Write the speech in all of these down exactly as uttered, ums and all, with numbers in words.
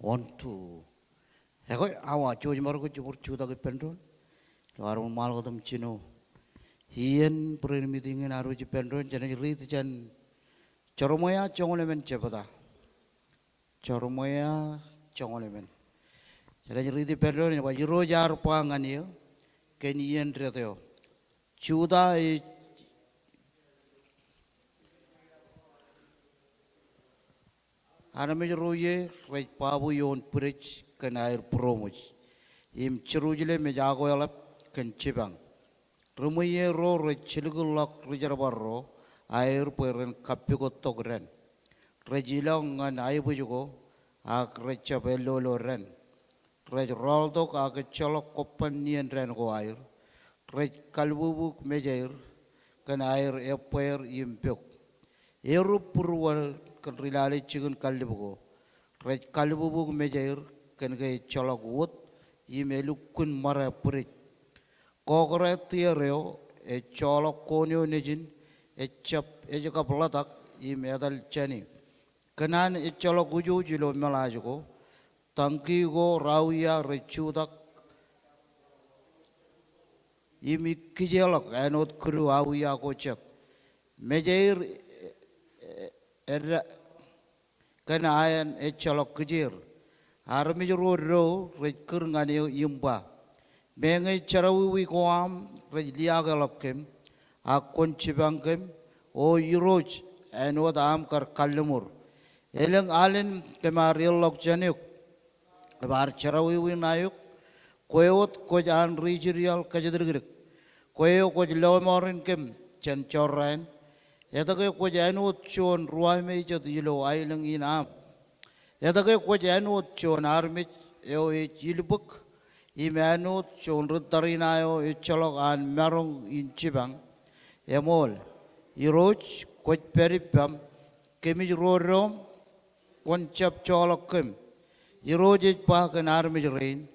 One, two. Ekwe, awa, jouj maroñ ke jimor jutak ippān doon. Ilo ad ṃōṃaḷọk im jino iien būrein miting in ad wōj ippān doon, jenaaj riit jān Jeremaia joñoul emān jebta. Jeremaia joñoul emān. Jenaaj riit ippān doon, ej ba, Irooj ear ba ñan eō kōn iien deto eo. Juda ej armej ro ie rej babu ioon bwidej kōn aer būroṃōj, im Jerusalem ej akweḷap kōn jipañ. Ri ṃweiie ro rej jilkinḷọk ri jerbal ro aer bwe ren kappukot tok dān. Rej ilọk ñan aebōj ko ak rejjab ellolo dān. Rej rọọltok ak ejjeḷọk kobban nien dān ko aer. Rej kalbubuk mejaer kōn aer ebbeer im pok. Erup būruon kōn ri lale jikin kallib ko. Rej kalbubuk mejaer kōn ke ejjeḷọk wōt im elukkun ṃare bwidej. Kọkọre tier eo ej joḷọk koon eo nejin, ejjab ej kab ḷotak im etal jāne. Kōn an ejjeḷọk ujouj ilo meḷaaj ko, tañki ko rauia rej jutak im ikkijeḷọk āinwōt kidu auia ko jet. Mejaer, e, e, edda kōn an ejjeḷọk kijeer. Armej ro do rej kūr ñan eō im ba, Meñe jerọwiwi ko aṃ rej liaakḷọk kōm, ak kwōn jipañ kōm, O Irooj, āinwōt aṃ kar kalliṃur. Elōñ alen kōm ar ilọk jān eok, ebar jerọwiwi ṇae eok. Kwe wōt kwōj an ri Israel kōjatdikdik. Kwe eo kwōj lọmọọren kōm jān jorrāān. Etke kwōj āinwōt juon ruwamāe jet ilo aelōñ in aṃ? Etke kwōj āinwōt juon armej eo ej ilbōk, im āinwōt juon ri tariṇae eo ejjeḷọk an maroñ in jipañ? Eṃool, Irooj, kwōj pād ippaṃ, kōmij ro doṃ, kwōn jab joḷọk kōm. Irooj ej ba kōn armej rein,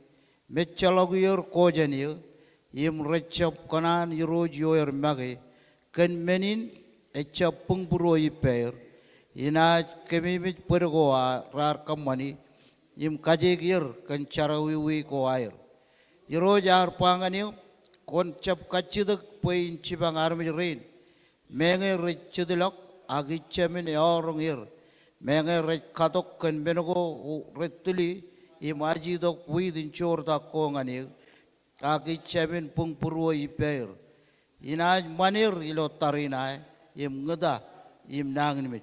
Mejjeḷọk er ko jān eō, im rejjab kōṇaan irooj ioer make. Kōn men in, ejjab buñbūruō ippaer. Inaaj kememej bōd ko raar kōṃṃani, im kajeek er kōn jerọwiwi ko aer. Irooj ear ba ñan eō, Kwōn jab kajjitōk bwe in jipañ armej rein. Meñe rej jitḷọk, ak ij jāmin eọroñ er. Meñe rej katok kōn men ko rej tūli im ajitok wiit in joortak ko ñan eō, ak ij jāmin buñbūruō ippaer. Inaaj ṃan er ilo tariṇae, im ñūta, im nañinmej.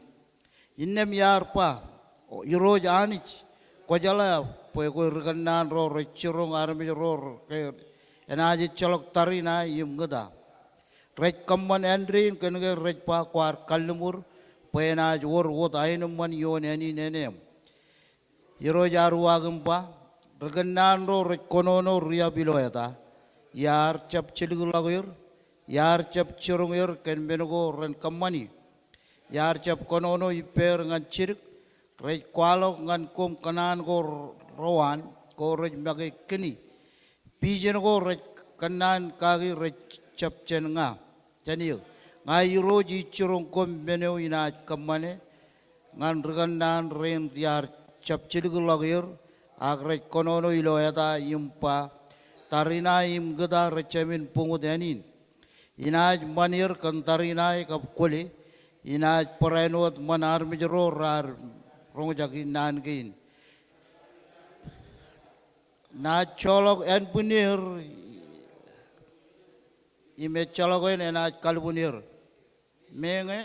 Innām iar ba, Irooj Anij, kwōjeḷā bwe kwe ri kōnnaan ro rej jiroñ armej ro ke enaaj ejjeḷọk tariṇae im ñūta. Rej kōṃṃan āindein kōn ke rej ba kwaar kalliṃur bwe enaaj wōr wōt aenōṃṃan ioon ānin eneeṃ. Irooj ear uwaak im ba, Ri kōnnaan ro rej kōnono riab ilo eta, iar jab jilkinḷọk er, iar jab jiroñ er kōn men ko ren kōṃṃani. Iar jab kōnono ippaer ñan jidik, rej kwaḷọk ñan koṃ kōṇaan ko rowaan, ko rej make kini. Pijen ko rej kōnnaan kaki rej jab jān ña, jān eō. Ña Irooj ij jiroñ koṃ men eo inaaj kōṃṃane ñan ri kōnnaan rein iar jab jilkinḷọk er, ak rej kōnono ilo eta im ba, Tariṇae im ñūta rej jāmin buñut ānin. Inaaj ṃan er kōn tariṇae kab kwōle, inaaj barāinwōt ṃan armej ro raar roñjaki naan kein. Naaj joḷọk ānbwinnier im ejjeḷọk en enaaj kalbwinnier. Meñe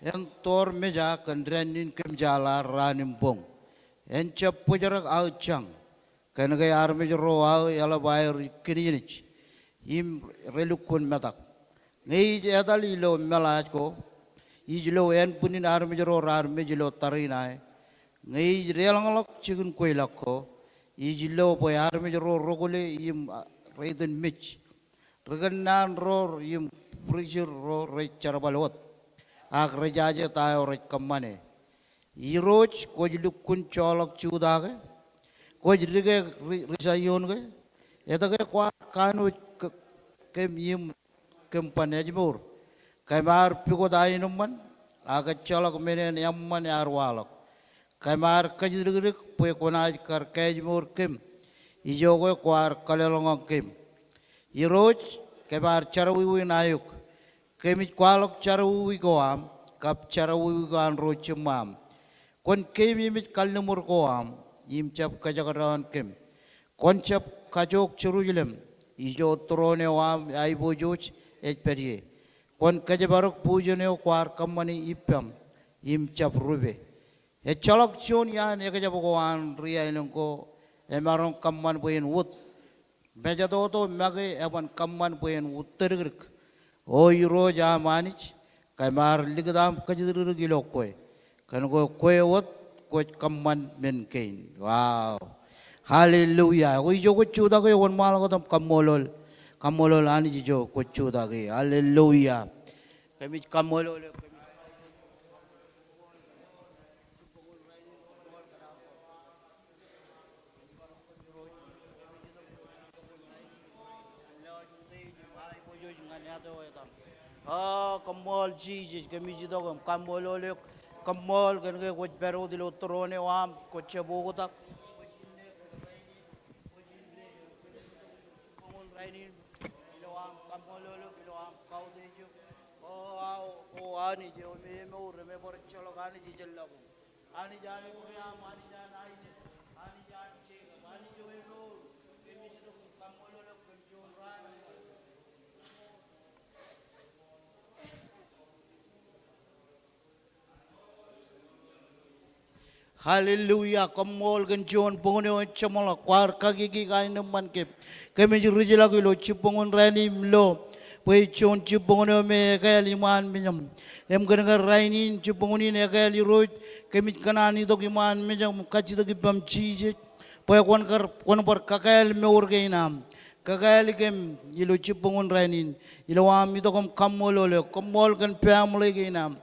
En toor meja kōn dān in kōmjaḷ ad raan im boñ. En jab bōjrak aō jañ, kōn ke armej ro aō eḷap aer kiniej im relukkuun metak. Ñe ij etal ilo meḷaaj ko, ij lo ānbwinnin armej ro raar mej ilo tariṇae. Ñe ij deḷọñḷọk jikin kweilọk ko, ij lo bwe armej ro rokole im, a, reitan mej. Ri kōnnaan ro im pristut ro rej jerbal wōt, ak rejaje ta eo rej kōṃṃane. Irooj, kwōj lukkuun joḷọk jutak e, kwōj dike ri-, ri Zaion ke, etke kwaar kanooj ke-, kōm im kōm ban ājmour? Kōm ar pukot aenōṃṃan, ak ejjeḷọk men in eṃṃan ear waḷọk. Kōm ar kōjdikdik bwe kwōnaaj kar keājmour kōm, ijoke kwaar kōlōñḷọñ kōm. Irooj, kōm ar jerọwiwi ṇae eok. Kōmij kwaḷọk jerọwiwi ko aṃ, kab jerọwiwi ko an ro jiṃṃaṃ. Kwōn keememej kalliṃur ko aṃ, im jab kōjekdọọn kōm. Kwōn jab kajook Jerusalem, ijo tūroon eo aṃ aiboojoj ej pād ie. Kwōn kōjparok bujen eo kwaar kōṃṃani ippaṃ, im jab rupe. Ejjeḷọk juon iaan ekjab ko an ri aelōñ ko emaroñ kōṃṃan bwe en wōt. Mejatoto make eban kōṃṃan bwe en wōt tōdikdik. O Irooj aṃ Anij, kōm ar likūt aṃ kōjdikdik ilo kwe. Kōn ke kwe wōt kwōj kōṃṃan men kein. Wow. Hallelujah. Ekwe ijo kwōj jutak e, wōnṃaanḷọk wōt im kaṃṃoolol. Kaṃṃoolol Anij ijo kwōj jutak e. Hallelujah. Kōmij kaṃṃoolol e. O, koṃṃool Jisōs, kōmij itok im kaṃṃoolol eok. Koṃṃool kōn ke kwōj pād wōt ilo tūroon eo aṃ, kwōj jab oktak. Jibboñōn rainin, ilo aṃ kaṃṃoolol eok, ilo aṃ kautiej eok. O, aō, O Anij, eo me emour, im ebar ejjeḷọk anij ijellọkun. Anij an Ebream, Anij an Aisak, Anij an Jekob, Anij eo emour, kōmij itok im kaṃṃoolol eok kōn juon raan. Hallelujah, koṃṃool kōn juon boñōn eo en jeṃḷọk, kwaar kakiki kaenōṃṃan kōm. Kōmij ri jeḷā ilo jibboñōn rainin im lo, bwe juon jibboñōn eo me ekāāl iṃaan mejaṃ. Im kōn ke rainin jibboñōn in ekāāl Irooj, kōmij kōṇaan itok iṃaan mejaṃ im kajjitōk ippaṃ Jisōs. Bwe kwōn kar, kwōn bar kakāāl mour kein aṃ. Kakāāl kōm ilo jibboñōn rainin. Ilo aṃ itok im kaṃṃoolol eok. Koṃṃool kōn family kein aṃ.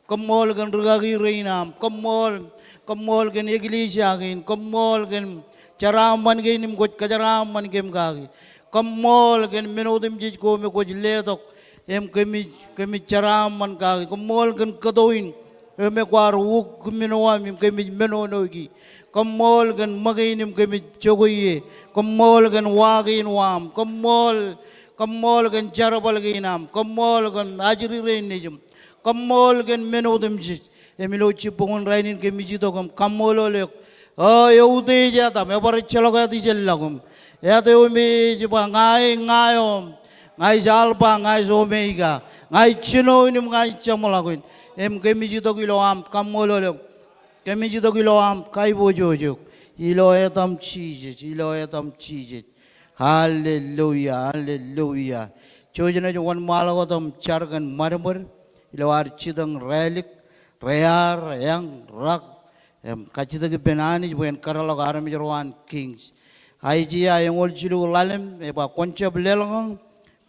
Koṃṃool kōn rūkaki rein aṃ. Koṃṃool, koṃṃool kōn eklejia kein. Koṃṃool kōn jeraaṃṃan kein im kwōj kōjeraaṃṃan kōm kaki. Koṃṃool kōn men otemjej ko me kwōj letok im kōmij, kōmij jeraaṃṃan kaki. Koṃṃool kōn kōto in eo me kwaar wōk kōm men eo aṃ im kōmij menonoiki. Koṃṃool kōn ṃōk in im kōmij jokwe ie. Koṃṃool kōn wa kein eo aṃ. Koṃṃool, koṃṃool kōn jerbal kein aṃ. Koṃṃool kōn ajri rein nejiṃ. Koṃṃool kōn men otemjej. Im ilo jibboñōn rainin kōmij itok im kaṃṃoolol eok. O, eutiej etaṃ, ebar ejjeḷọk āt ijellọkūṃ. Āt eo me ej ba ña ej ña eo aṃ, ña ij Alpha, ña ij Omega, ña ij jino in im ña ij jeṃḷọkin. Im kōmij itok ilo aṃ kaṃṃoolol eok. Kōmij itok ilo aṃ kaiboojoj eok. Ilo etaṃ Jisōs, ilo etaṃ Jisōs. Hallelujah, hallelujah. Jouj jen wōnṃaanḷọk wōt im jar kōn ṃadṃōd ilo ad jitōñ rālik, rear, eañ, rak, im kajjitōk ippān Anij bwe en kōtḷọk armej ro an Kings. Aiseia eñoul jilu ḷalem, ej ba kwōn jab lelōñḷọk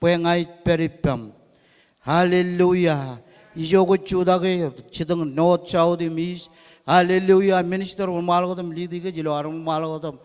bwe ña ij pād ippaṃ. Hallelujah. Ijo kwōj jutak e, jitōñ north, south, im east. Hallelujah. Minister, wōnṃaanḷọk wōt im lead kōj ilo ad wōnṃaanḷọk wōt im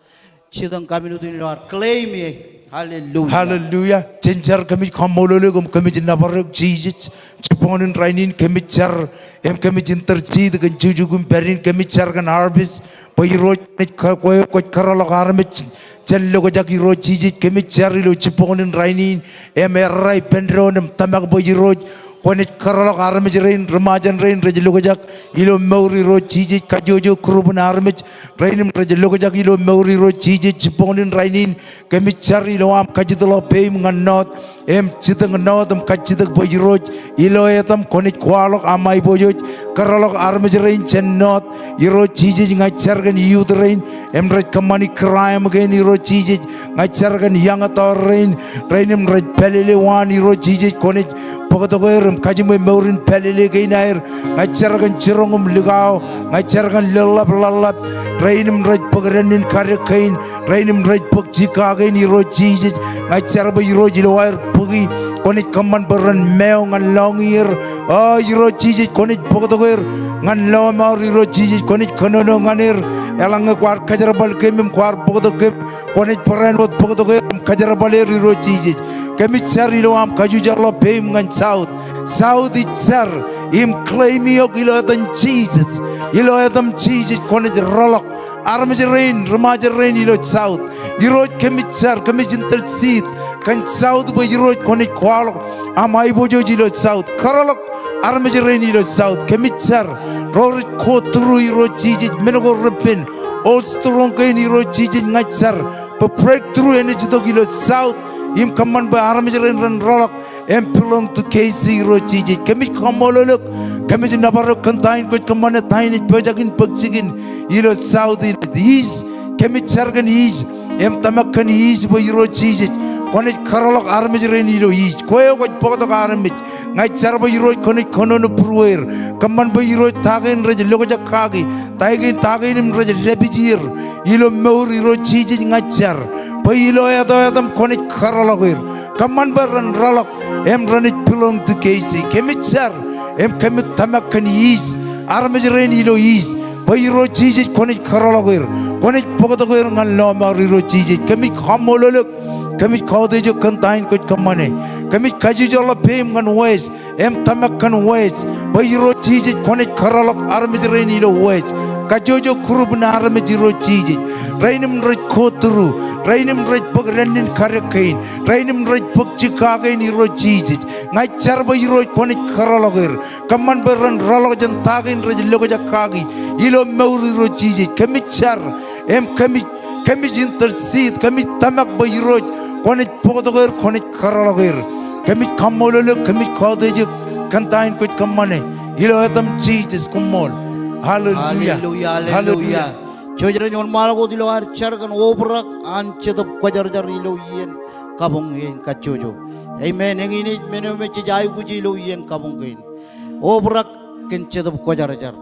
jitōñ community in ilo ad claim e. Hallelujah. Hallelujah. Jen jar. Kōmij kaṃṃoolol eok im kōmij nōbar eok Jisōs. Jibboñōn in rainin kōmij jar im kōmij intercede kōn jukjuk im pād in, kōmij jar kōn harvest. Bwe Irooj, kwōj kōtḷọk armej jān lokjak Irooj Jisōs, kōmij jar ilo jibboñōn in rainin, im errā ippān doon im tōmak bwe Irooj, kwōnaaj kōtḷọk armej rein, ri-Ṃajeḷ rein rej lokjak ilo mour Irooj Jisōs, kajjojo group in armej rein im rej lokjak ilo mour Irooj Jisōs, jibboñōn in rainin, kōmij jar ilo aṃ kajjitḷọk peiṃ ñan north, im jitōñ north im kajjitōk bwe Irooj, ilo etaṃ kwōnaaj kwaḷọk aṃ aiboojoj, kōtḷọk armej rein jān north, Irooj Jisōs, ña ij jar kōn youth rein, im rej kōṃṃani crime kein Irooj Jisōs, ña ij jar kōn young adult rein, rein im rej pālele waan Irooj Jisōs, kwōnaaj bōktok er im kajiṃwe mour in pālele kein aer, ña ij jar kōn jiroñ im likao, ña ij jar kōn lōḷḷap ḷaḷḷap, rein im rej bōk dān in kadek kein, rein im rej bōk jikka kein Irooj Jisōs, ña ij jar bwe Irooj ilo aer bōki, kwōnaaj kōṃṃan bwe ren meo ñan lọñier. O Irooj Jisōs, kwōnaaj bōktok er ñan lọmọọr. Irooj Jisōs, kwōnaaj kōnono ñan er. Eḷaññe kwaar kōjerbal kōm im kwaar bōktok kōm, kwōnaaj barāinwōt bōktok er im kōjerbal er, Irooj Jisōs. Kōmij jar ilo aṃ kajjojo ḷọk peiṃ ñan South. South ij jar im claim eok ilo etan Jisōs. Ilo etan Jisōs kwōnaaj rōḷọk armej rein, ri-Ṃajeḷ rein ilo South. Irooj, kōmij jar, kōmij intercede kōn South bwe Irooj kwōnaaj kwaḷọk aṃ aiboojoj ilo South. Kōrōḷọk armej rein ilo South. Kōmij jar ro rej go through, Irooj Jisōs, men ko repen, old stronghold kein, Irooj Jisōs, ña ij jar bwe breakthrough enaaj itok ilo South im kōṃṃan bwe armej rein ren rōḷọk im belong to K C, Irooj Jisōs. Kōmij kaṃṃoolol eok, kōmij nōbar eok kōn ta in kwōj kōṃṃane, ta in ej pojak in bōk jikin ilo South, ilo East. Kōmij jar kōn East im tōmak kōn East bwe Irooj Jisōs kwōnaaj kōrōḷọk armej rein ilo East. Kwe eo kwōj bōktok armej, ña ij jar bwe Irooj kwōnaaj kōnono būrueir. Kōṃṃan bwe Irooj ta kein rej lokjak kaki, ta kein, ta kein im rej dāpij er ilo mour, Irooj Jisōs, ña ij jar bwe ilo eto etaṃ kwōnaaj kōrōḷọk er. Kōṃṃan bwe ren rōḷọk im renaaj belong to K C. Kōmij jar im kōmij tōmak kōn East, armej rein ilo East, bwe Irooj Jisōs kwōnaaj kōrōḷọk er, kwōnaaj bōktok er ñan lọmọọr, Irooj Jisōs. Kōmij kaṃṃoolol eok, kōmij kautiej eok kōn ta in kwōj kōṃṃane. Kōmij kajjojo ḷọk peiṃ ñan West im tōmak kōn West bwe Irooj Jisōs kwōnaaj kōrōḷọk armej rein ilo West. Kajjojo group in armej, Irooj Jisōs, rein im rej go through, rein im rej bōk dān in kadek kein, rein im rej bōk jikka kein, Irooj Jisōs. Ña ij jar bwe Irooj kwōnaaj kōrōḷọk er. Kōṃṃan bwe ren rōḷọk jān ta kein rej lokjak kaki ilo mour, Irooj Jisōs. Kōmij jar im kōmij, kōmij intercede, kōmij tōmak bwe Irooj kwōnaaj bōktok er, kwōnaaj kōrōḷọk er. Kōmij kaṃṃoolol eok, kōmij kautiej eok kōn ta in kwōj kōṃṃane. Ilo etaṃ Jisōs, koṃṃool. Hallelujah. Hallelujah, hallelujah. Hallelujah. Jej rej wōnṃaanḷọk wōt ilo ad jar kōn obrak an Jetōb Kwōjarjar ilo iien kabuñ kein kajjojo. Amen. Eñin ej men eo me jej aikuji ilo iien kabuñ kein. Obrak kōn Jetōb Kwōjarjar.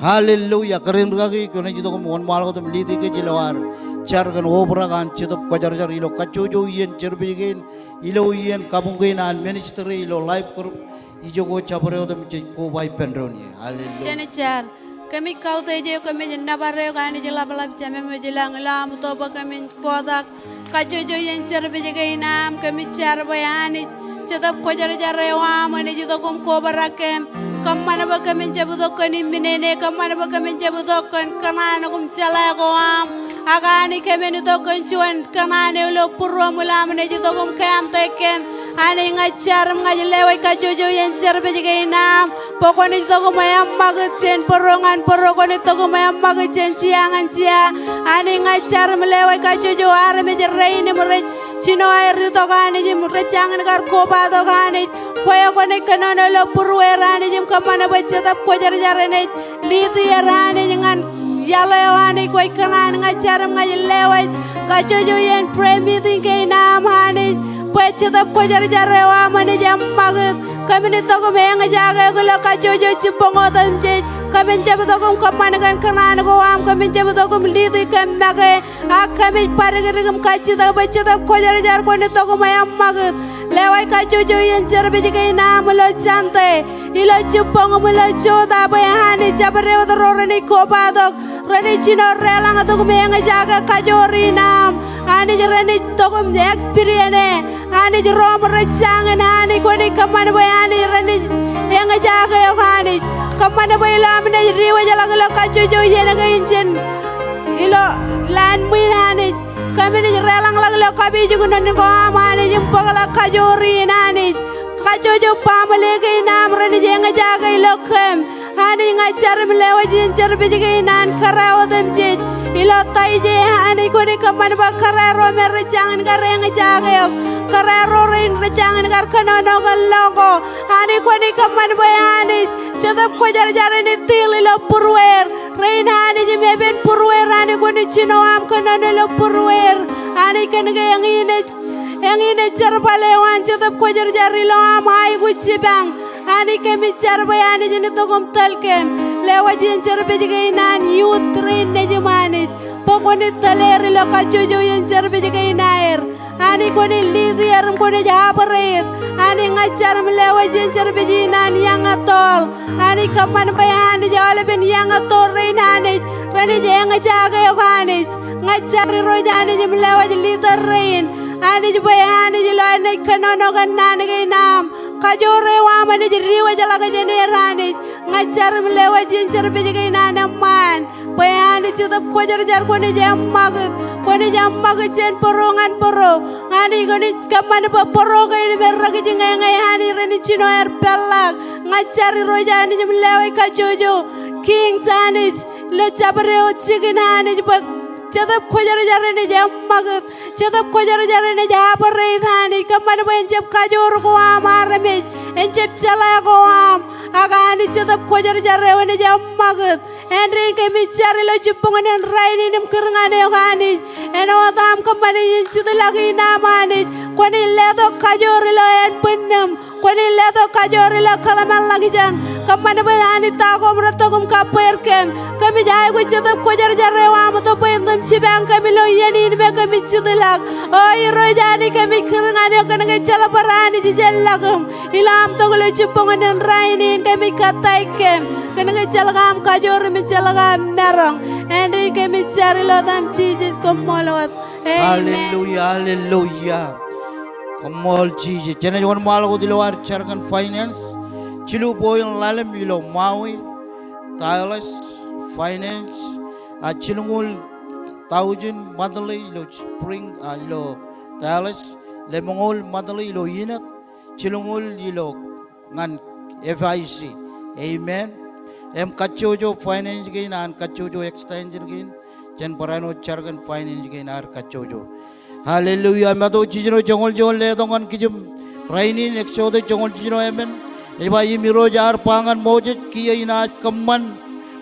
Hallelujah. Kōrā in rikaki kwōnaaj itok im wōnṃaanḷọk wōt im lead kōj ilo ad jar kōn obrak an Jetōb Kwōjarjar ilo kajjojo iien service kein, ilo iien kabuñ kein an ministry, ilo life group. Ijoko jabdewōt im jej koba ippān doon ie. Hallelujah. Jen jar. Kōmij kautiej eok, kōmij nōbar eok Anij ḷapḷap, Jemem ej ilañ, ilo aṃ itok bwe kōmin kotak kajjojo iien service kein aṃ. Kōmij jar bwe Anij, Jetōb Kwōjarjar eo aṃ enaaj itok im kobrak kōm. Kōṃṃan bwe kōmin jab itok kōn imminene, kōṃṃan bwe kōmin jab itok kōn kōṇaan ko im jeḷā ko aṃ. Ak Anij, kōmin itok kōn juon kōṇaan eo ilo būruōṃ ilo aṃ naaj itok im kōṃṃan kōm. Anij, ña ij jar im ña ij lewōj kajjojo iien service kein aṃ bwe kwōnaaj itok im eṃṃakūt jān bōro ñan bōro, kwōnaaj itok im eṃṃakūt jān jea ñan jea. Anij, ña ij jar im lewōj kajjojo armej rein im rej jino aer itok Anij im rej jañin kar kobatok Anij. Kwe eo kwōnaaj kōnono ilo būrueir Anij im kōṃṃan bwe Jetōb Kwōjarjar enaaj lead er Anij ñan iaḷ eo Anij kwōj kōṇaan. Ña ij jar im ña ij lewōj kajjojo iien prayer meeting kein aṃ Anij bwe Jetōb Kwōjarjar eo aṃ enaaj eṃṃakūt. Kōmin itok im eñjake eok ilo kajjojo jibboñ otemjej. Kōmin jab itok im kōṃṃan kōn kōṇaan ko aṃ. Kōmin jab itok im lead kōm make. Ak kōmij badikdik im kajjitōk bwe Jetōb Kwōjarjar kwōn itok im eṃṃakūt. Lewōj kajjojo iien service kein aṃ ilo Sunday, ilo jibboñ im ilo jota bwe Anij jabdewōt ro renaaj kobatok, renaaj jino deḷọñtok im eñjake kajoor in aṃ. Anij, renaaj itok im experience e Anij ro im rej jañin Anij kwōnaaj kōṃṃan bwe Anij renaaj eñjake eok Anij. Kōṃṃan bwe ilo aṃ naaj diwōjḷọk ilo kajjojo iien kein jān ilo line ṃwiin Anij. Kōmij deḷọñḷọk ilo kapijuknen ko aṃ Anij im bōkḷọk kajoor in Anij. Kajjojo baaṃle kein aṃ renaaj eñjake ilo kōm. Anij, ña ij jar im lewōj iien service kein an kōrā otemjej. Ilo Taije Anij kwōnaaj kōṃṃan bwe kōrā ro me rej jañin kar eñjake eok, kōrā ro rein rej jañin kar kōnono kōn lọñiō. Anij kwōnaaj kōṃṃan bwe Anij Jetōb Kwōjarjar enaaj deal ilo būrueir rein Anij im epen būrueir Anij kwōnaaj jino aṃ kōnono ilo būrueir. Anij kōnke eñin ej, eñin ej jerbal eo an Jetōb Kwōjarjar ilo aṃ aikuj jipañ. Anij kōmij jar bwe Anij en itok im tōl kōm. Lewōj iien service kein an youth rein nejiṃ Anij bwe kwōnaaj tōl er ilo kajjojo iien service kein aer. Anij kwōnaaj lead er im kwōnaaj operate. Anij ña ij jar im lewōj iien jerbal in an young adult. Anij kōṃṃan bwe Anij aolepen young adult rein Anij renaaj eñjake eok Anij. Ña ij jar Irooj Anij im lewōj leader rein Anij bwe Anij ilo an naaj kōnono kōn naan kein aṃ. Kajoor eo aṃ enaaj diwōjḷọk jān er Anij. Ña ij jar im lewōj iien jerbal kein an eṃṃaan. Bwe Anij Jetōb Kwōjarjar kwōnaaj eṃṃakūt. Kwōnaaj eṃṃakūt jān bōro ñan bōro. Anij kwōnaaj kōṃṃan bwe bōro kein im errā kijengeñe Anij renaaj jino aer peḷḷọk. Ña ij jar Irooj Anij im lewōj kajjojo. Kings Anij ilo jabdewōt jikin Anij bwe Jetōb Kwōjarjar enaaj eṃṃakūt. Jetōb Kwōjarjar enaaj operate Anij. Kōṃṃan bwe en jab kajoor ko aṃ armej. En jab jeḷā ko aṃ. Ak Anij Jetōb Kwōjarjar eo enaaj eṃṃakūt. Āindein kōmij jar ilo jibboñōn in rainin im kūr ñan eok Anij. Āinwōt aṃ kōṃṃane iien jitḷọk in aṃ Anij. Kwōnaaj letok kajoor ilo ānbwinnūṃ. Kwōnaaj letok kajoor ilo kōḷmānḷọkjeṇ. Kōṃṃan bwe Anij ta ko retok im kabbweer kōm. Kōmij aikuj Jetōb Kwōjarjar eo aṃ itok bwe en ḷōmṇak jipañ kōm ilo iien in me kōmij jitḷọk. O Irooj Anij kōmij kūr ñan eok kōnke jeḷā bar Anij ijellọkūṃ. Ilo aṃ tok ilo jibboñōn in rainin kōmij kōttāik kōm. Kōnke ejjeḷọk aṃ kajoor im ejjeḷọk aṃ maroñ. Āindein kōmij jar ilo etaṃ Jisōs, koṃṃool wōt. Amen. Hallelujah, hallelujah. Koṃṃool Jisōs. Jenaaj wōnṃaanḷọk wōt ilo ad jar kōn finance. Jilu point ḷalem ilo Maui, dollars, finance. A jilñuul thousand monthly ilo Spring, a ilo Dallas, lemñoul monthly ilo Enid, jilñuul ilo ñan F I C. Amen. Im kajjojo finance kein an kajjojo extension kein, jen barāinwōt jar kōn finance kein ad kajjojo. Hallelujah. Matu jiljino joñoul juon letok ñan kijem rainin, Exodus joñoul jiljino emān. Ej ba im Irooj ear ba ñan Moses, kiiō inaaj kōṃṃan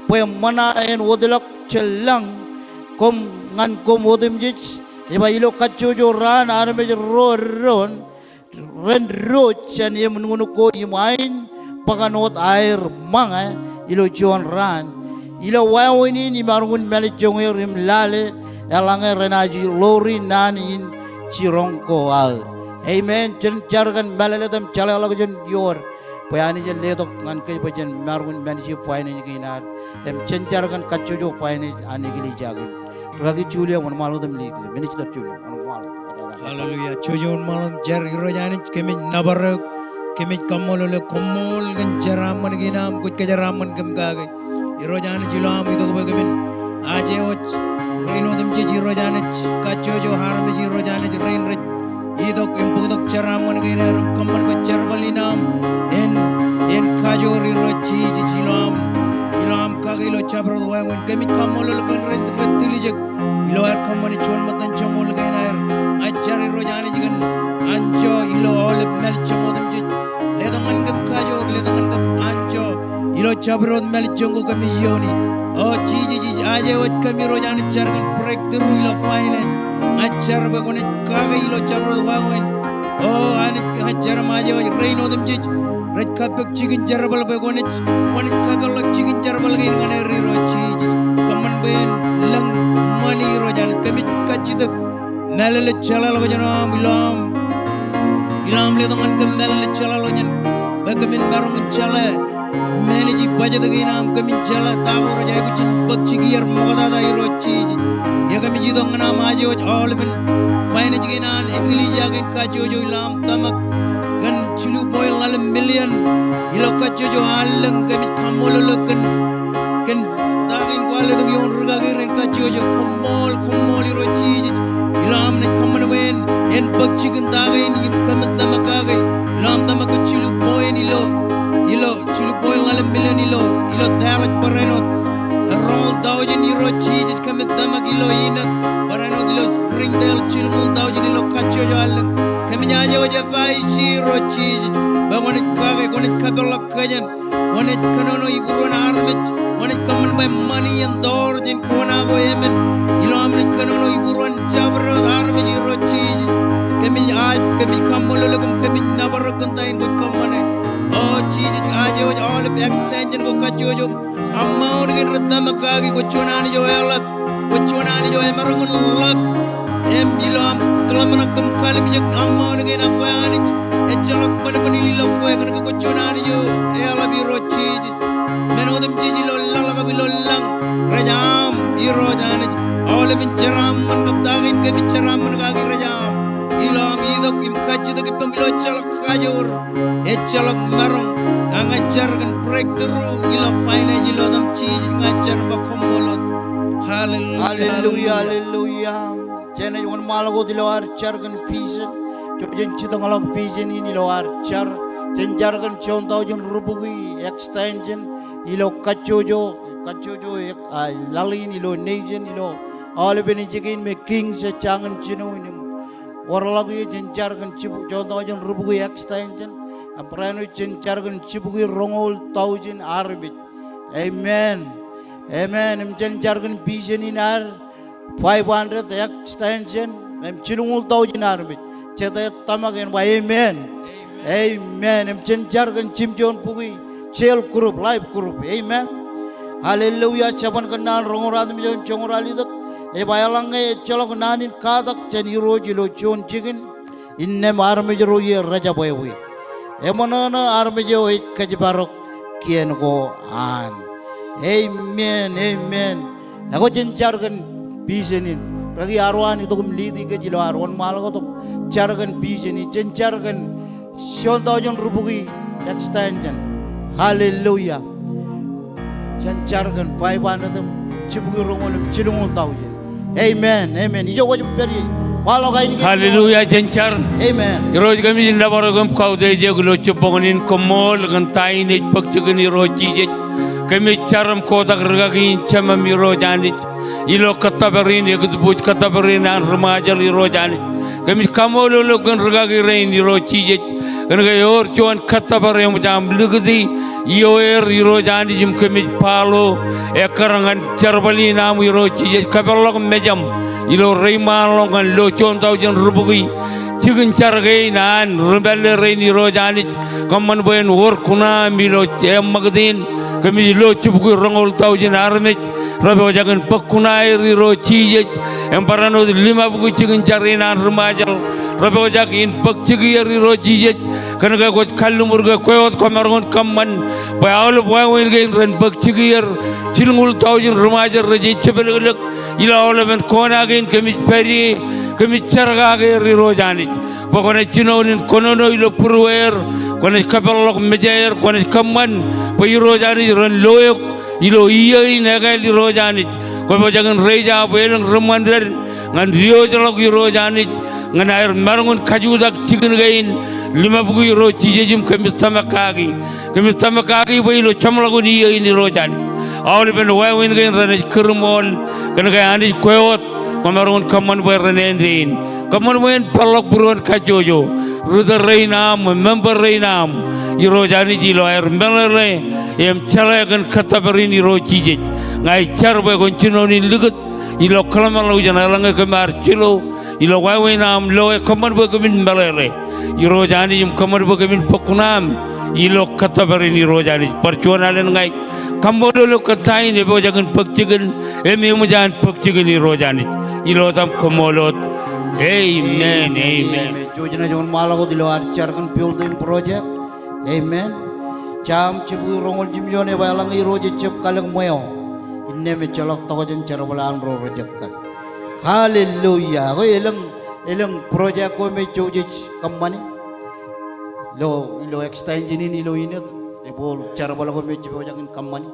bwe ṃōñā en wōtlọk jān lañ koṃ ñan koṃ otemjej. Ej ba ilo kajjojo raan armej ro eddoin ren diwōj jān eṃ nuknuk ko im ain bōkan wōt aer ṃōñā ilo juon raan. Ilo wāween in imaroñ in mālejjoñe er im lale eḷaññe renaaj ḷoori naan in jiroñ ko aō. Amen. Jen jar kōn mālōtlōt im jeḷāḷọkjeṇ ioer bwe Anij en letok ñan kōj bwe jen maroñ in manage finance kein ad. Im jen jar kōn kajjojo finance an eklejia kein. Rūkaki Julia, wōnṃaanḷọk wōt im lead, minister Julia, wōnṃaanḷọk wōt. Hallelujah. Julia, wōnṃaanḷọk wōt im jar. Irooj Anij, kōmij nōbar eok, kōmij kaṃṃoolol eok, koṃṃool kōn jeraaṃṃan kein aṃ kwōj kōjeraaṃṃan kōm kake. Irooj Anij, ilo am itok bwe kōmin aje wōj rein otemjej, Irooj Anij, kajjojo armej, Irooj Anij, rein rej itok im bōktok jeraaṃṃan kein aer im kōṃṃan bwe jerbal in aṃ en, en kajoor, Irooj Jisōs, ilo am, ilo am kake ilo jabdewōt wāween. Kōmij kaṃṃoolol kōn ren rej tiljek ilo aer kōṃṃane juon ṃōttan joñoul kein aer. Ña ij jar Irooj Anij kōn anjọ ilo aolep mālejjek otemjej. Letok ñan kōm kajoor, letok ñan kōm anjọ ilo jabdewōt mālejjoñ ko kōmij iiooni. O Jisōs, ij aje wōj kōm Irooj Anij jar kōn breakthrough ilo finance. Ña ij jar bwe kwōnaaj kake ilo jabdewōt wāween. O Anij, ña ij jar im aje wōj rein otemjej rej kappok jikin jerbal bwe kwōnaaj, kwōnaaj kapeḷḷọk jikin jerbal kein ñan er Irooj Jisōs. Kōṃṃan bwe en lōñ ṃani Irooj Anij. Kōmij kajjitōk mālōtlōt jeḷāḷọkjeṇ eo aṃ ilo am, ilo am letok ñan kōm mālōtlōt jeḷāḷọkjeṇ bwe kōmin maroñ in jeḷā manage budget kein aṃ, kōmin jeḷā ta ko rej aikuj in bōk jikier ṃoktata Irooj Jisōs. Im kōmij itok ñan am aje wōj aolepen finance kein an eklejia kein kajjojo ilo am tōmak kōn jilu point ḷalem million ilo kajjojo allōñ. Kōmij kaṃṃoolol eok kōn, kōn ta kein kwaar letok ioon rūkaki rein kajjojo. Koṃṃool, koṃṃool Irooj Jisōs. Ilo am naaj kōṃṃan bwe en, en bōk jikin ta kein im kōmij tōmak kake. Ilo am tōmak kōn jilu point ilo, ilo jilu point ḷalem million ilo, ilo Dallas barāinwōt. Eroñoul thousand Irooj Jisōs kōmij tōmak ilo Enid barāinwōt, ilo Springdale jilñuul thousand ilo kajjojo allōñ. Kōmij aje wōj F I C Irooj Jisōs bwe kwōnaaj kake, kwōnaaj kapeḷḷọk kōjām. Kwōnaaj kōnono ibūruon armej. Kwōnaaj kōṃṃan bwe ṃani en door jān kōṇaan ko emān. Ilo am naaj kōnono ibūruon jabdewōt armej Irooj Jisōs. Kōmij aje, kōmij kaṃṃoolol eok im kōmij nōbar eok kōn ta in kwōj kōṃṃane. O Jisōs, aje wōj aolep extension ko kajjojo. Amount kein rej tōmak kaki, kwōj juon Anij eo eḷap. Kwōj juon Anij eo emaroñ in ḷap. im ilo aṃ kōḷmānḷọkjeṇ kōm kallimjek aṃ ṃōn kein ak kwe Anij, ejjeḷọk bōnbōn ilo kwe kōn ke kwōj juon Anij eo eḷap Irooj Jisōs. Men otemjej ilo laḷ kab ilo lañ rej aṃ Irooj Anij. Aolepen jeraaṃṃan kab ta kein kōmij jeraaṃṃan kaki rej aṃ. Ilo aṃ itok im kajjitōk ippaṃ ilo ejjeḷọk kajoor, ejjeḷọk maroñ, ak ña ij jar kōn breakthrough ilo finance ilo etaṃ Jisōs ña ij jar im ba koṃṃool wōt. Hallelujah. Hallelujah, hallelujah. Jenaaj wōnṃaanḷọk wōt ilo ad jar kōn vision. Jen jitōñḷọk vision in ilo ad jar. Jen jar kōn juon taujin rubukwi extension ilo kajjojo, kajjojo, ah, laḷ in ilo nation ilo aolepen ijin kein me Kings ej jañin jino in im wōrḷọk ie. Jen jar kōn jibukwi, juon taujin rubukwi extension. Im barāinwōt jen jar kōn jibukwi roñoul taujin armej. Amen. Amen. Im jen jar kōn vision in ad five hundred extension im jilñuul taujin armej. Jete ej tōmak en ba amen. Amen. Im jen jar kōn jimjuon bukwi cell group, life group. Amen. Hallelujah. Jabōn Kōnnaan roñoul ratimjuon joñoul ralitōk ej ba eḷaññe ejjeḷọk naan in katak jān Irooj ilo juon jikin, innām armej ro ie rejabwebwe. Eṃōṇōṇō armej eo ej kōjparok kien ko an. Amen, amen. Ekwe jen jar kōn vision in. Rūkaki Aruan itok im lead kōj ilo ad wōnṃaanḷọk wōt jar kōn vision in. Jen jar kōn juon taujin rubukwi extension. Hallelujah. Jen jar kōn five hundred im jibukwi roñoul im jilñuul taujin. Amen, amen. Ijo kwōj pād ie. Kwaḷọk ainikien. Hallelujah, jen jar. Amen. Irooj kōmij nōbar eok im kautiej eok ilo jibboñōn in, koṃṃool kōn ta in ej bōk jikin Irooj Jisōs. Kōmij jar im kotak rūkaki in Jemem Irooj Anij. Ilo kōttōpar in, ekōtbwōj kōttōpar in an ri-Ṃajeḷ Irooj Anij. Kōmij kaṃṃoolol eok kōn rūkaki rein Irooj Jisōs. Kōn ke ewōr juon kōttōpar eṃōj aṃ likūti ioer Irooj Anij im kōmij follow ekkar ñan jerbal in aṃ Irooj Jisōs. Kōpeḷḷọk mejaṃ ilo reiṃaanḷọk ñan lo juon taujin rubukwi jikin jar kein an ri-pālle rein Irooj Anij. Kōṃṃan bwe en wōr kuṇaaṃ ilo eṃṃakūt in. Kōmij lo jibukwi roñoul taujin armej repojak in bōk kuṇaer Irooj Jisōs. Im barāinwōt limabukwi jikin jar in an ri-Ṃajeḷ repojak in bōk jikier Irooj Jisōs. Kōn ke kwōj kalliṃur ke kwe wōt kwōmaroñ in kōṃṃan bwe aolep wāween kein ren bōk jikier. Jilñuul taujin ri-Ṃajeḷ rej ej jepelōklōk ilo aolepen kona kein kōmij pād ie, kōmij jar kake er Irooj Anij. Bwe kwōnaaj jinoin in kōnono ilo būrueer, kwōnaaj kōpeḷḷọk mejaer, kwōnaaj kōṃṃan bwe Irooj Anij ren lo eok ilo iiō in ekāāl Irooj Anij. Kwōpojak in raise up elōñ ri-ṃandeḷ ñan diwōjḷọk Irooj Anij ñan aer maroñ in kajutak jikin kein limabukwi Irooj Jisōs im kōmij tōmak kaki. Kōmij tōmak kaki bwe ilo jeṃḷọkin iiō in Irooj Anij, aolepen wāween kein renaaj kūrṃool kōn ke Anij kwe wōt kwōmaroñ in kōṃṃan bwe ren āindein. Kōṃṃan bwe en peḷḷọk būruon kajjojo ri-tōl rein aṃ, member rein aṃ Irooj Anij ilo aer meḷeḷe im jeḷā kōn kōttōpar in Irooj Jisōs. Ña ij jar bwe kwōn jinoin in likūt ilo kōḷmānḷọkjeṇ eḷaññe kōm ar jilo ilo wāween aṃ loe. Kōṃṃan bwe kōmin meḷeḷe Irooj Anij im kōṃṃan bwe kōmin bōk kuṇaaṃ ilo kōttōpar in Irooj Anij. Bar juon alen ña ij kaṃṃoolol eok kōn ta in epojak in bōk jikin im eṃōj an bōk jikin Irooj Anij. Ilo etaṃ koṃṃool wōt. Amen, amen. Jouj im wōnṃaanḷọk wōt ilo ad jar kōn building project. Amen. Sam jibukwi roñoul jimjuon ej ba eḷaññe Irooj ejjab kalōk ṃweo, innām ejjeḷọk tokjān jerbal an ro rej jab kal. Hallelujah. Ekwe elōñ, elōñ project ko me jouj ej kōṃṃani ilo, ilo extension in ilo Inōt, ebooḷ jerbal ko me ej pojak in kōṃṃani.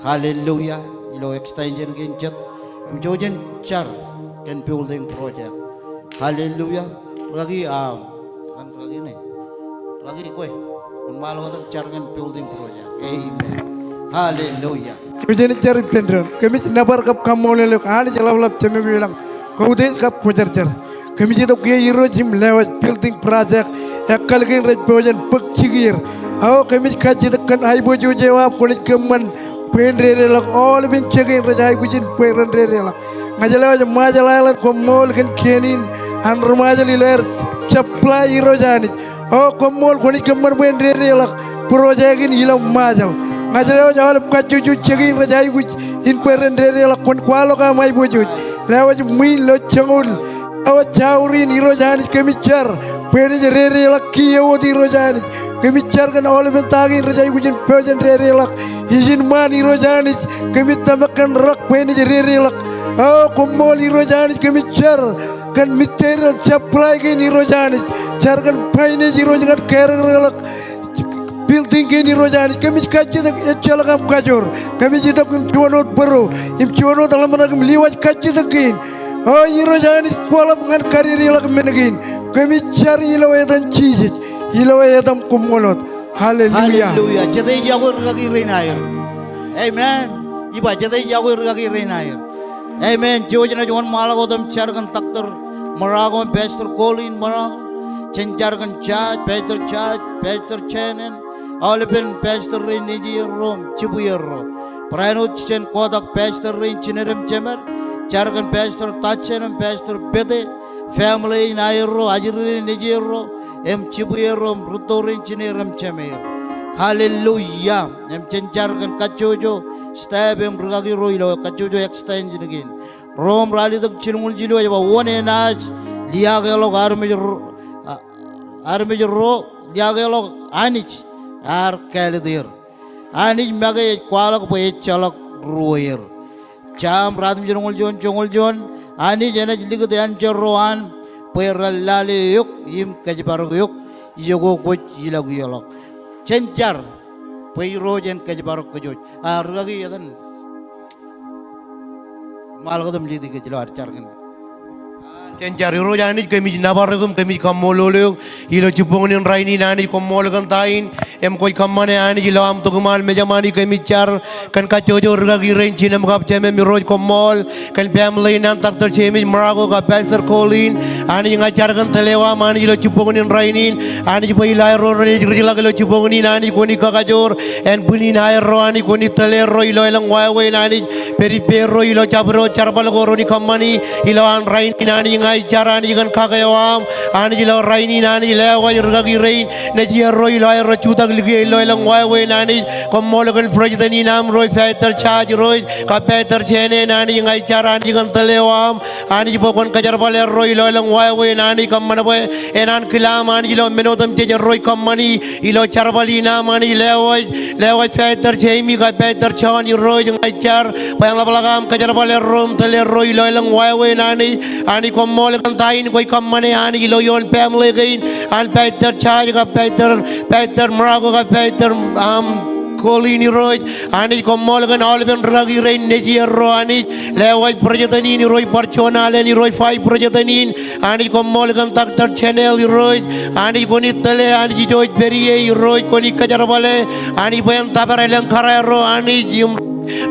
Hallelujah. Ilo extension kein jet im jouj jen jar kōn building project. Hallelujah. Rūkaki, ah, ñan rūkaki ṇe. Rūkaki kwe, wōnṃaanḷọk wōt im jar kōn building project. Amen. Hallelujah. Jouj jen jar ippān doon. Kōmij nōbar kab kaṃṃoolol eok Anij ḷapḷap Jemem ilañ kautiej kab kwōjarjar. Kōmij itok kiiō Irooj im lewōj building project, ekkal kein rej pojak in bōk jikier. Ak kōmij kajjitōk kōn aiboojoj eo aṃ kwōnaaj kōṃṃan bwe en dedeḷọk aolepen jekien rej aikuj in bwe ren dedeḷọk. Ña ij lewōj Ṃajeḷ Island koṃṃool kōn kien in an ri-Ṃajeḷ ilo aer supply Irooj Anij. O koṃṃool kwōnaaj kōṃṃan bwe en dedeḷọk project in ilo Ṃajeḷ. Ña ij lewōj aolep kajjojo jekien rej aikuj in bwe ren dedeḷọk. Kwōn kwaḷọk aṃ aiboojoj. Lewōj ṃwiin ilo joñoul awa jour in Irooj Anij kōmij jar bwe enaaj dedeḷọk kiiō wōt Irooj Anij. Kōmij jar kōn aolepen ta kein rej aikuj in pojak in dedeḷọk ijin ṃaan Irooj Anij. Kōmij tōmak kōn rak bwe enaaj dedeḷọk. O koṃṃool Irooj Anij kōmij jar kōn material supply kein Irooj Anij. Jar kōn finance Irooj ñan karōkrōkḷọk building kein Irooj Anij. Kōmij kajjitōk ejjeḷọk aṃ kajoor. Kōmij itok im juon wōt bōro im juon wōt ḷōmṇak im lewōj kajjitōk kein. O Irooj Anij kwaḷọk ñan kadedeḷọk men kein. Kōmij jar ilo etan Jisōs. Ilo etan koṃṃool wōt. Hallelujah. Hallelujah. Jete ej yokwe rikaki rein aer. Amen. Ij ba jete ej yokwe rikaki rein aer. Amen. Jouj jen wōnṃaanḷọk wōt im jar kōn Doctor Morocco im Pastor Colleen Morocco. Jen jar kōn Judge, Pastor Judge, Pastor Shannon. Aolepen pastor rein nejierro im jibwierro. Barāinwōt jen kotak pastor rein jined im jemed. Jar kōn Pastor Tajen im Pastor Pete. Family in aerro, ajri rein nejierro, im jibwierro, im rūtto rein jineer im jemeer. Hallelujah. Im jen jar kōn kajjojo, staff im rikaki ro ilo kajjojo extension kein. Rom ralitōk jilñoul jilu ej ba wōn enaaj liaakḷọk armej ro, a, armej ro, liaakḷọk Anij ear kāālōt er. Anij make ej kwaḷọk bwe ejjeḷọk ruōer. Sam ratimjuonñoul juon, joñoul juon, Anij enaaj likūt ānjeḷ ro an bwe ren lale eok im kōjparok eok ijoko kwōj ilọk ioḷọk. Jen jar bwe Irooj en kōjparok kōj wōj. A, rikaki etan ṃaanḷọk wōt im lead kōj ilo ad jar kōn. Jen jar. Irooj Anij, kōmij nōbar eok im kōmij kaṃṃoolol eok ilo jibboñōn in rainin. Anij, koṃṃool kōn ta in im kwōj kōṃṃane. Anij, ilo aṃ tok iṃaan mejaṃ, Anij, kōmij jar kōn kajjojo rikaki rein jinōm kab jemem. Irooj, koṃṃool kōn family in an Doctor James Morocco kab Pastor Colleen. Anij, ña ij jar kōn tōl eo aṃ, Anij, ilo jibboñōn in rainin. Anij, bwe ilo aerro renaaj rijḷọk ilo jibboñōn in, Anij, kwōnaaj kakajoor ānbwinnin aerro. Anij, kwōnaaj tōl erro ilo elōñ wāween, Anij. Pād ippārro ilo jabdewōt jerbal ko renaaj kōṃṃani ilo an rainin. Anij, ña ij jar, Anij, kōn kake eo aṃ, Anij, ilo rainin. Anij, lewōj rikaki rein nejierro ilo aerro jutak likiō ilo elōñ wāween, Anij. Koṃṃool kōn president in aṃ Irooj, Pastor Judge Irooj kab Pastor Shannon. Anij, ña ij jar, Anij, kōn tōl eo aṃ, Anij, bwe kwōn kōjerbal erro ilo elōñ wāween, Anij. Kōṃṃan bwe en ankilaaṃ, Anij, ilo men otemjej erro ej kōṃṃani ilo jerbal in aṃ, Anij. Lewōj, lewōj Pastor Jamie kab Pastor John Irooj, ña ij jar bwe en ḷapḷọk aṃ kōjerbal erro im tōl erro ilo elōñ wāween, Anij. Anij, koṃṃool kōn ta in kwōj kōṃṃane, Anij, ilo ioon family kein an Pastor Judge kab Pastor, Pastor Morocco kab Pastor, um, Colleen Irooj. Anij, koṃṃool kōn aolepen rikaki rein nejierro, Anij. Lewōj president in Irooj, bar juon alen Irooj, vice president in. Anij, koṃṃool kōn Doctor Janelle Irooj. Anij, kwōnaaj tōle, Anij, ijo ej pād ie Irooj, kwōnaaj kōjerbale, Anij, bwe en tōpar elōñ kōrā erro, Anij, im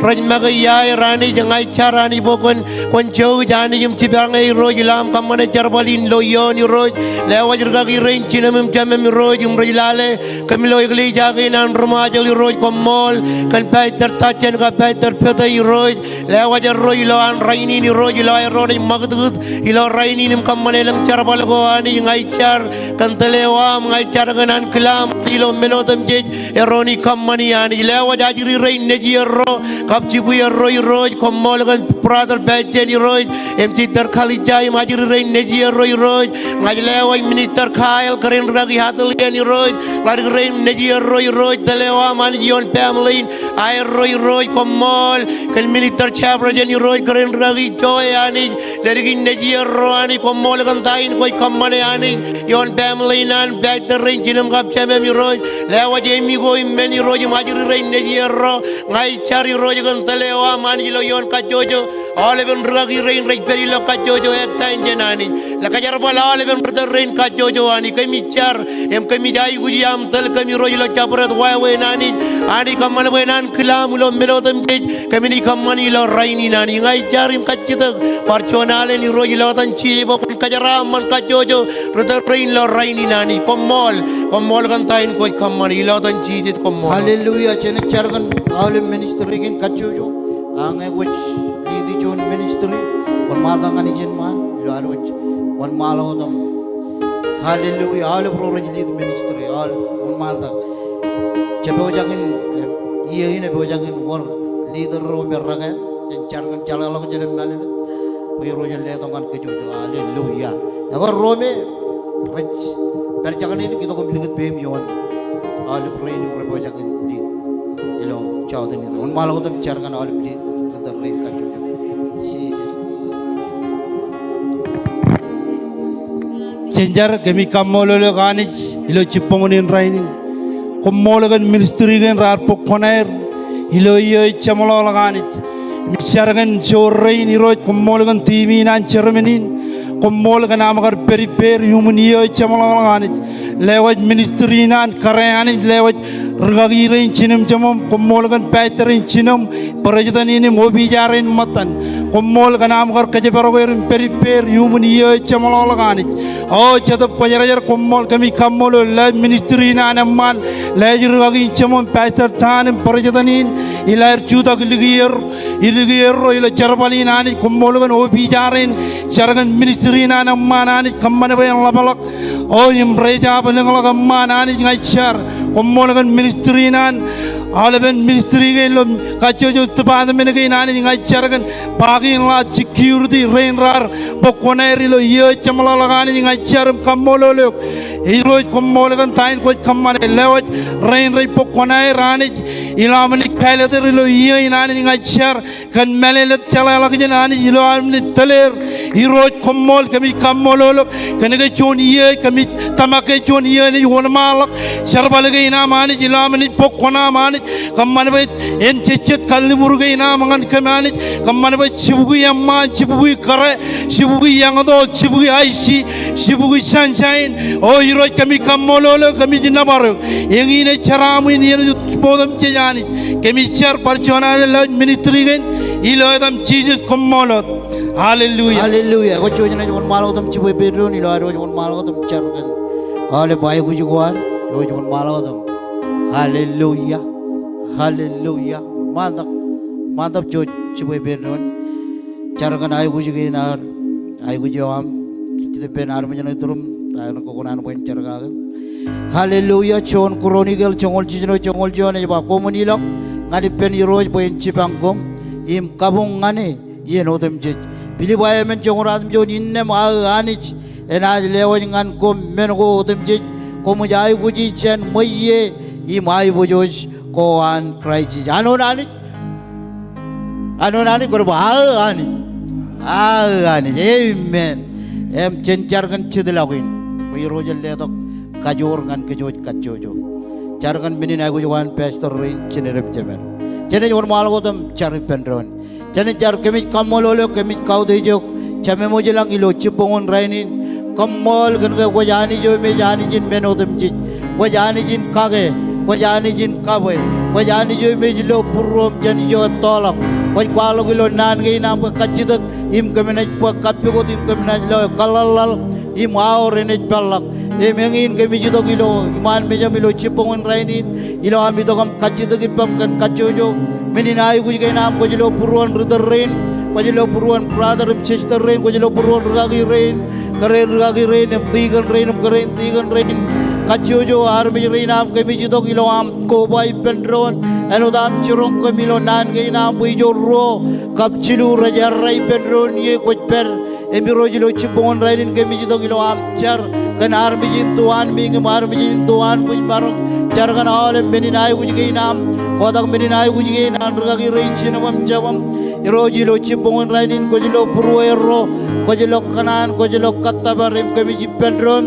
rej make iaer, Anij. Ña ij jar, Anij, bwe kwōn, kwōn jouj, Anij, im jipañe Irooj ilo aṃ kōṃṃane jerbal in ilo ioon Irooj. Lewōj rikaki rein jinōm im jemem Irooj, im rej lale kōm ilo eklejia kein an ri-Ṃajeḷ Irooj. Koṃṃool kōn Pastor Tajen kab Pastor Pete Irooj. Lewōj erro ilo an rainin Irooj, ilo aerro naaj ṃakūtkūt ilo rainin im kōṃṃane elōñ jerbal ko, Anij. Ña ij jar kōn tōl eo aṃ, ña ij jar kōn ankilaaṃ ilo men otemjej erro naaj kōṃṃani, Anij. Lewōj ajri rein nejierro kab jibwierro Irooj. Koṃṃool kōn brother Pajen Irooj im sister Kalija im ajri rein nejierro Irooj. Ña ij lewōj minister Kyle kōrā in rikaki Hadley eṇ Irooj, ḷadik rein nejierro Irooj. Tōl eo aṃ, Anij, ioon family in aerro Irooj. Koṃṃool kōn minister Jefferson Irooj kōrā in rikaki Joy, Anij, ḷadik in nejierro, Anij. Koṃṃool kōn ta in kwōj kōṃṃane, Anij, ioon family in an pastor rein jinōm kab jemem Irooj. Lewōj Emiko im men Irooj im ajri rein nejierro. Ña ij jar Irooj kōn tōl eo aṃ, Anij, ilo ioon kajjojo aolepen rikaki rein rej pād ilo kajjojo extension, Anij. Ḷe kōjerbal aolepen ri tōl rein kajjojo, Anij. Kōmij jar im kōmij aikuji aṃ tōl kōm Irooj ilo jabdewōt wāween, Anij. Anij, kōṃṃan bwe en ankilaaṃ ilo men otemjej kōm naaj kōṃṃani ilo rainin, Anij. Ña ij jar im kajjitōk bar juon alen Irooj ilo etan Jisōs bwe kwōn kōjeraaṃṃan kajjojo ri tōl rein ilo rainin, Anij. Koṃṃool, koṃṃool kōn ta in kwōj kōṃṃane ilo etan Jisōs, koṃṃool. Hallelujah. Jen jar kōn aolep ministry kein kajjojo. A ñe kwōj lead juon ministry, wōnṃaantak ñan ijeṇ ṃaan ilo ad wōj wōnṃaanḷọk wōt aṃ. Hallelujah. Aolep ro rej lead ministry, aolep wōnṃaantak. Jepojak in, eh, iiō in epojak in wōr leader ro me rōkāāl. Jen jar kōn jeḷāḷọkjeṇ im mālōtlōt. Irooj en letok ñan kōj. Hallelujah. Ekwe ro me rej pād jekdọọn in, itok im likūt peiṃ ioon aolep rein im rej pojak in lead ilo jota in. Wōnṃaanḷọk wōt im jar kōn aolep lead, leader rein kajjojo. Jen jar. Kōmij kaṃṃoolol eok Anij ilo jibboñōn in rainin. Koṃṃool kōn ministry kein raar bōk kuṇaer ilo iiō ej jeṃḷọkḷọk Anij. Im jar kōn joor rein Irooj, koṃṃool kōn team in an chairman in. Koṃṃool kōn aṃ kar pād ippāer iuṃwin iiō ej jeṃḷọkḷọk Anij. Lewōj ministry in an kōrā Anij, lewōj rūkaki rein jinōmjemam, koṃṃool kōn pastor in jinōm, president in im officer rein ṃōttan. Koṃṃool kōn aṃ kar kōjparok er im pād ippāer iuṃwin iiō ej jeṃḷọkḷọk Anij. O Jetōb Kwōjarjar, koṃṃool, kōmij kaṃṃoolol, lewōj ministry in an eṃṃaan, lewōj rūkaki in jemām, pastor Tan im president in, ilo aer jutak ilikier, ilikier ro ilo jerbal in Anij, koṃṃool kōn officer rein, jar kōn ministry in an eṃṃaan Anij, kōṃṃan bwe en ḷapḷọk O im rej jab lōñḷọk eṃṃaan Anij ña ij jar. Koṃṃool kōn ministry in an, aolepen ministry kein ilo kajjojo department kein Anij ña ij jar kōn parking lot, security, rein raar bōk kuṇaer ilo iiō ej jeṃḷọkḷọk Anij ña ij jar im kaṃṃoolol eok. Irooj koṃṃool kōn ta in kwōj kōṃṃane, lewōj rein rej bōk kuṇaer Anij ilo aṃ naaj pilot er ilo iiō in Anij ña ij jar kōn mālōtlōt jeḷāḷọkjeṇ Anij ilo aṃ naaj tōl er. Irooj koṃṃool, kōmij kaṃṃoolol eok kōnke juon iiō, kōmij tōmak ke juon iiō enaaj wōnṃaanḷọk jerbal kein aṃ Anij ilo aṃ naaj bōk kuṇaaṃ Anij. Kōṃṃan bwe en jejjet kalliṃur kein aṃ ñan kōm Anij. Kōṃṃan bwe jibukwi eṃṃaan, jibukwi kōrā, jibukwi eñto, jibukwi ice, jibukwi sunshine. O Irooj kōmij kaṃṃoolol eok, kōmij nōbar eok. Eñin ej jeraaṃ in iien otemjej Anij. Kōmij jar bar juon alen lewōj ministry kein ilo etaṃ Jisōs, koṃṃool wōt. Hallelujah. Hallelujah. Ekwe jouj naaj wōnṃaanḷọk wōt im jibwe peidoon ilo ad wōnṃaanḷọk wōt im jar kōn aolep aikuj ko ad. Jouj wōnṃaanḷọk wōt im. Hallelujah. Hallelujah. Ṃaantak, ṃaantak jouj jibwe peidoon. Jar kōn aikuj kein ad, aikuj eo aṃ. Kajjitōk ippān armej ṇe turuṃ, ta eo ṇe kōkōṇaan bwe en jar kake. Hallelujah. Juon Chronicle joñoul jiljino joñoul juon ej ba, koṃwin ilọk ñan ippān Irooj bwe en jipañ koṃ im kabuñ ñan e iien otemjej. Pilippai emān joñoul ruatimjuon, innām aō Anij enaaj lewōj ñan koṃ men ko otemjej. Koṃij aikuji jān ṃweiie im aiboojoj ko an Kraist Jisōs. Āinwōt Anij. Āinwōt Anij, kwōj ba aō Anij. Aō Anij. Amen. Im jen jar kōn jitḷọk in bwe Irooj en letok kajoor ñan kōj kajjojo. Jar kōn men in aikuj ko an pastor rein, jined im jemed. Jenaaj wōnṃaanḷọk wōt im jar ippān doon. Jenaaj jar. Kōmij kaṃṃoolol eok, kōmij kautiej eok Jemem ilañ ilo jibboñōn rainin. Koṃṃool kōn ke kwōj Anij eo im ej Anij in men otemjej. Kwōj Anij in kake, kwōj Anij in kabwe, kwōj Anij eo im ej lo būruōṃ jān ijo ettoḷọk. Kwōj kwaḷọk ilo naan kein aṃ bwe kajjitōk im kōm naaj bōk kappukot im kōm naaj lo kōḷḷaḷḷaḷ im aor enaaj peḷḷọk. Im eñin kōmij itok ilo iṃaan mejaṃ ilo jibboñōn rainin ilo am itok im kajjitōk ippaṃ kōn kajjojo. Men in aikuj kein aṃ, kwōj lo būruon ri tōl rein, kwōj lo būruon brother im sister rein, kwōj lo būruon rūkaki rein, kōrā rūkaki rein im tikōn rein im kōrā in tikōn rein. Kajjojo armej rein aṃ kōmij itok ilo am koba ippān doon. Āinwōt am jiroñ kōm ilo naan kein aṃ bwe ijo ruo kab jilu rej errā ippān doon ie kwōj pād. Im Irooj ilo jibboñōn rainin kōmij itok ilo am jar kōn armej in tuanmiiñ im armej in tuanbwijmaroñ. Jar kōn aolep men in aikuj kein aṃ. Kotak men in aikuj kein an rūkaki rein, jinem im jabōṃ. Irooj ilo jibboñōn rainin kwōj lo būrueerro, kwōj lo kōṇaan, kwōj lo kōttōpar im kōmij ippān doon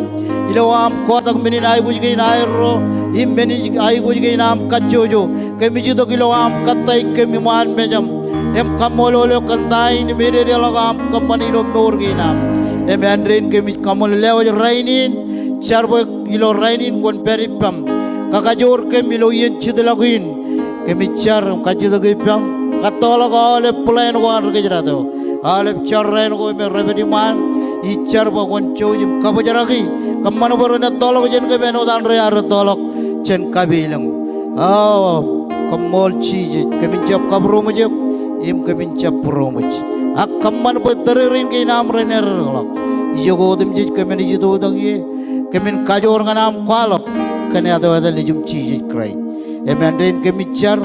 ilo am kotak men in aikuj kein aerro im men in aikuj kein am kajjojo. Kōmij itok ilo am kōttāik kōm iṃaan mejaṃ im kaṃṃoolol eok kōn ta in im ededeḷọk am kōṃṃane ilo mour kein am. Im āindein kōmij kaṃṃoolol, lewōj rainin, jar bwe ilo rainin kwōn pād ippaṃ. Kakajoor kōm ilo iien jitḷọk in. Kōmij jar im kajjitōk ippaṃ. Kattoḷọk aolep plan ko an ri kōjdat eo. Aolep jorrāān ko me rej pād iṃaan, ij jar bwe kwōn jouj im kabōjraki. Kōṃṃan bwe ren ettoḷọk jān kōm āinwōt an rej ar ettoḷọk jān kapilōñ. O, koṃṃool Jisōs, kōmin jab kabūroṃōj eok im kōmin jab būroṃōj. Ak kōṃṃan bwe tōrerein kein aṃ ren errā ḷọk. Ijo ko otemjej kōm naaj itok ie, kōmin kajoor ñan am kwaḷọk kōn āt eo etal Nejūṃ Jisōs Kraist. Im āindein kōmij jar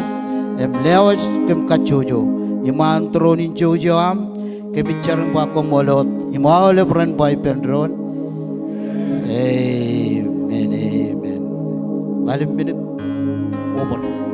im lewōj kōm kajjojo iṃaan tūroon in jouj eo aṃ. Kōmij jar im ba koṃṃool wōt im aolep ren ba ippān doon. Amen, amen. Ḷalem minit wōbōd.